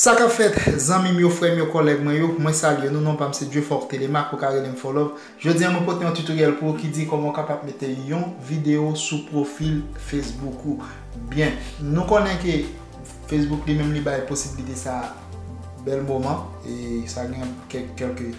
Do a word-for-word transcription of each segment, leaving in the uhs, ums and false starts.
Sa k ap fèt, zanmi m yo, frè m yo, kòlèg mwen yo, mwen salye nou, non pa m se Dieufort Telemaque, ou ka rele m Four Love. Jodi a, mwen pote yon tutorial pou ou ki di kòman w kapab mete yon videyo sou pwofil Facebook ou. Byen, nou konnen ke Facebook li menm li bay posiblite sa bèl moman, e sa gen kèk, kèlke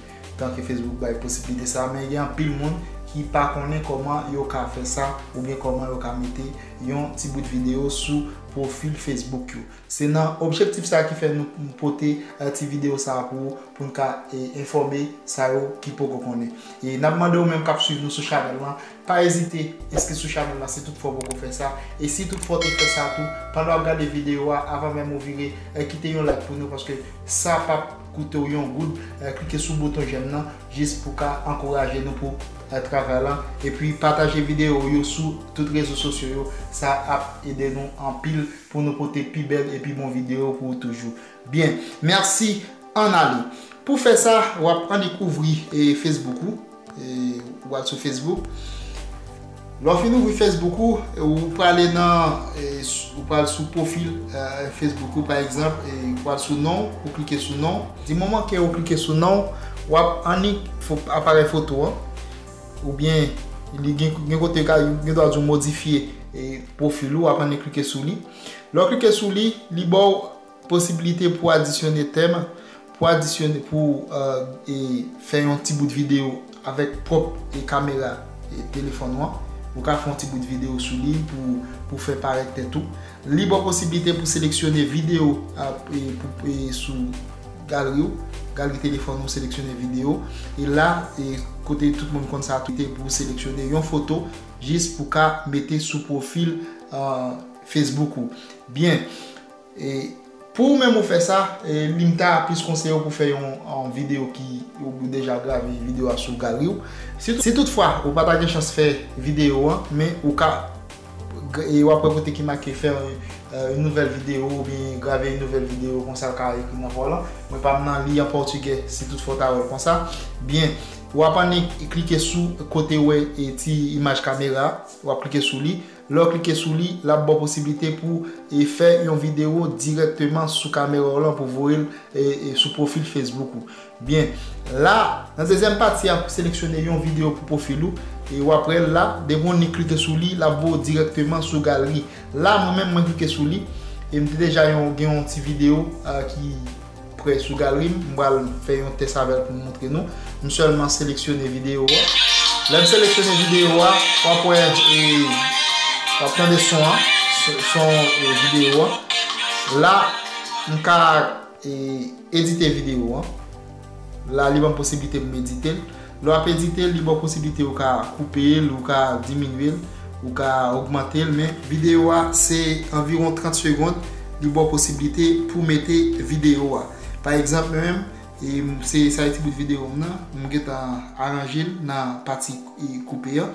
tan ke Facebook bay posiblite sa, men gen anpil moun ki pa konnen kòman yo ka fè sa, oubyen kòman yo ka mete yon ti bout videyo sou pwofil Facebook yo. Se nan objektif sa ki fè nou pote, eh, ti videyo sa pou, pou n ka, eh, enfòme sa yo ki poko konnen. E n ap mande ou menm k ap swiv nou sou chanèl lan, pa ezite enskri sou chanèl lan si toutfwa w poko fè sa. E si toutfwa w te fè sa tou, pandan w ap gade videyo a, avan menm ou vire, eh, kite yon like pou nou, paske sa p ap koute w yon goud, eh, klike sou bouton j'aime nan, jis pou ka ankouraje nou pou, eh, travay lan. Epi pataje videyo yo sou tout rezo sosyo yo, sa ap ede nou anpil pou nou pote pi bèl e pi bon videyo pou ou toujou. Byen, mèsi, ann ale. Pou fè sa, w ap annik ouvri, eh, Facebook ou. E, ou al sou Facebook. Lè w fin ouvri Facebook ou, ou prale nan, e, s-, ou pral sou pwofil, eh, Facebook ou, pa egzanp, e, ou pral sou non, ou klike sou non. Di moman ke ou klike sou non, w ap annik fo-, aparèy foto an, oubyen li gen, gen kote ka, gen dwa di w modifye, e, pwofil ou, w ap annik klike sou li. Lè w klike sou li, li ba w posiblite pou adisyone tèm, pou adisyone, pou, eh, e fè yon ti bout videyo avèk pwòp, e, kamera, e, telefòn ou an. Ou ka fè yon ti bout videyo sou li pou, pou fè parèt tèt ou. Li ba w posiblite pou seleksyone videyo, a, e, pou, e, sou galri w, galri telefòn ou, seleksyone videyo. E la, e, kote tout moun konn sa tou, te pou seleksyone yon foto jis pou ka mete sou pwofil, eh, Facebook ou. Byen. E pou ou menm ou fè sa, e, li m ta plis konseye w pou fè yon, yon videyo ki ou deja grave videyo a sou galri w. Si, si toutfwa ou pa ta gen chans fè videyo an, men ou ka g-, e w ap wè kote ki make fè, eh, une nouvelle vidéo oubyen grave une nouvelle vidéo konsa l ka ekri nan bò lan. Mwen pa m nan li an pòtigè si toutfwa w ta wè l konsa. Byen, w ap annik klike sou kote w wè, e, ti imaj kamera, w ap klike sou li. Lè w klike sou li, l ap ba w posiblite pou, e, fè yon videyo dirèkteman sou kamera w lan pou voye l, e, e, sou pwofil Facebook ou. Byen, la, nan dezyèm pati a, pou seleksyone yon videyo pou pwofil ou, e w ap wè l la, depi w annik klike sou li, l ap voye w dirèkteman sou galri. La, mwen menm, mwen klike sou li, e m te deja yon, gen yon ti videyo, a, ki prè sou galri m, m pral fè yon tès avè l pou m montre nou. M sèlman seleksyone videyo a. Lè m seleksyone videyo a, w ap wè, e, w ap tande son an, son, son, e, videyo a. La, m ka, e, edite videyo a. La, li ban m posiblite pou m edite l. Lè w ap edite l, li ba w posiblite ou ka koupe l, ou ka diminye l, ou ka ogmante l, men videyo a se anviwon trant segonn, li ba w posiblite pou mete videyo a. Pa egzanp, mwen menm, e, m, se sa e ti bout videyo m nan, m gentan aranje l nan pati, e, koupe an.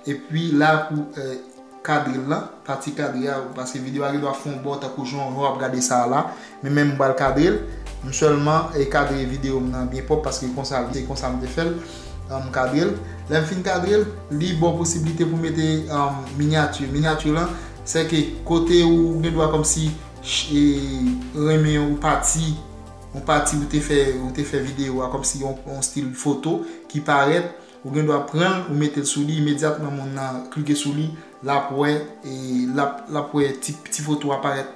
Epi la pou, e, kadre l lan, pati kadre a, paske videyo a gen dwa fè yon bò tankou jan w ap gade sa a la, men menm m pral kadre l, m sèlman, e, kadre videyo m nan byen pwòp paske konsa, se konsa m te fè l, e, m kadre l. Lè m fin kadre l, li ba w posiblite pou mete, e, minyati. Minyati lan, se ke kote ou gen dwa kòmsi, e, renmen yon pati, yon pati ou te fè, ou te fè videyo a kòmsi yon, yon stil foto ki parèt, ou gen dwa pran l, ou mete l sou li, imedyatman moun nan klike sou li, l ap wè, e l ap, l ap wè ti, ti foto a parèt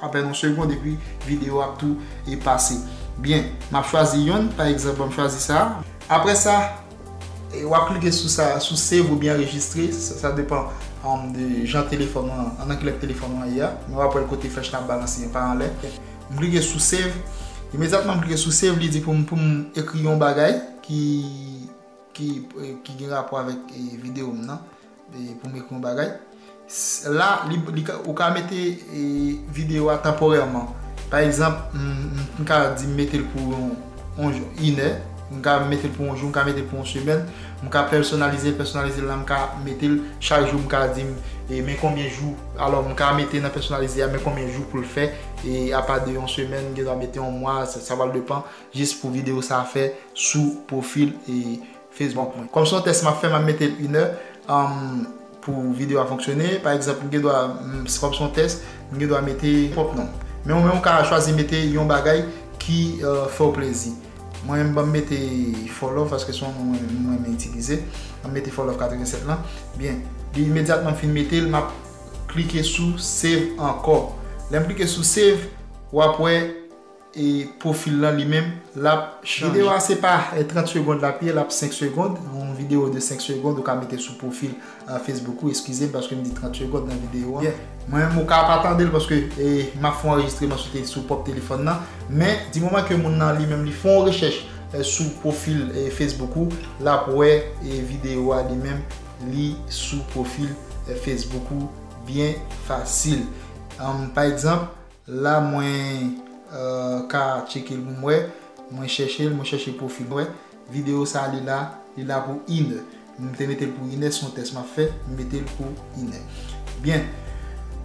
apèn yon segonn, epi videyo ap tou, e, pase. Byen, m ap chwazi yonn, pa egzanp, ban m chwazi sa. Apre sa, e, w ap klike sou sa, sou save oubyen anrejistre, sa, sa depann, um, de jan telefòn ou an, nan ki lèt telefòn ou an ye a. Men w ap wè l kote flèch la ap balanse, pa anlè. M klike sou save. Imedyatman m klike sou save, li di pou m, pou m ekri yon bagay ki ki, eh, ki gen rapò avèk, eh, videyo m nan, eh, pou m ekri yon bagay. S-, la, li, li ka, ou ka mete, eh, videyo a tanporèman. Pa egzanp, m, m, m ka di m mete l pou yon, yon jou, inè, m ka mete l pou yon jou, m ka mete l pou yon semèn, m ka pèsonalize l, pèsonalize l la, m ka mete l chak jou, m ka di m, eh, men konbyen jou, alò, m ka mete nan pèsonalize a, men konbyen jou pou l fè, e apa de yon semèn, m gen dwa mete yon mwa, sa, sa pral depann, jis pou videyo sa a fè sou pwofil, e Facebook mwen. Kòm se yon tès m ap fè, m ap mete l inè, um, pou videyo a fonksyone. Pa egzanp, m gen dwa, m, kòm se yon tès, m gen dwa mete pwòp non m. Men ou menm ou ka chwazi mete yon bagay ki uh, fè w plezi. Mwen menm ban m mete For Love paske se yon non mwen menm mwen renmen itilize. Ban m mete For Love katrevennsèt lan. Byen, li imedyatman m fin mete l, m ap klike sou save ankò. Lè m klike sou save, w ap wè e pwofil lan li menm l ap chanje. Videyo a se pa eh, trant segond l ap ye, l ap senk segond. Yon videyo de senk segond ou ka mete sou pwofil uh, Facebook ou, eskize m paske m di trant segond nan videyo an. Yeah. Mwen menm ou ka pa tande l paske eh, m ap fè yon anrejistreman sou, te, sou pwòp telefòn nan. Men di moman ke moun nan li menm li fè yon rechèch eh, sou pwofil eh, Facebook ou, l ap wè eh, videyo a li menm li sou pwofil eh, Facebook ou byen fasil. Um, pa egzanp, la mwen uh, ka tcheke l pou m wè, mwen chèche l, mwen chèche pwofil mwen. Videyo sa li la, li la pou inè. M te mete l pou inè, se yon tès m ap fè, m mete l pou inè. Byen.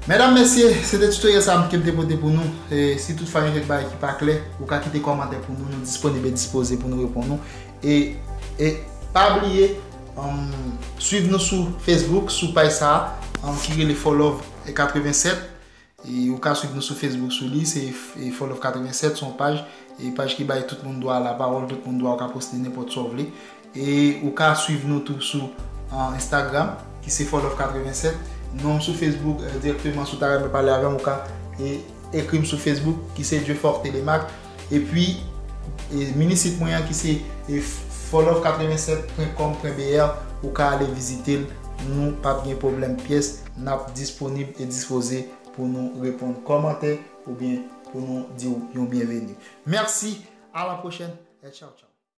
Medam, mesye, se te tutorial sa ke m te pote pou nou. E si toutfwa gen kèk bagay ki pa klè, ou ka kite kòmantè pou nou, nou disponib e dispoze pou nou reponn ou. E, e pa bliye, um, swiv nou sou Facebook, sou paj sa, um, ki rele For Love katrevennsèt. E ou ka swiv nou sou Facebook sou li, se e For Love katrevennsèt, se yon paj, e paj ki bay tout moun dwa lapawòl, tout moun dwa ou ka poste nenpòt sa w vle. E ou ka swiv nou tou sou uh, Instagram, ki se For Love katrevennsèt. Non m sou Facebook, eh, dirèkteman si w ta renmen pale avè m, ou ka e, ekri m sou Facebook, ki se Dieuforte Lemaque. Epi, e, mini sit mwen an, ki se e, for love katrevennsèt pwen kòm pwen B R, ou ka ale vizite l. Nou p ap gen pwoblèm pyès, n ap disponib e dispoze pou nou reponn kòmantè oubyen pou nou di w yon byenveni. Mèsi, a la pwochèn, e tchaw tchaw.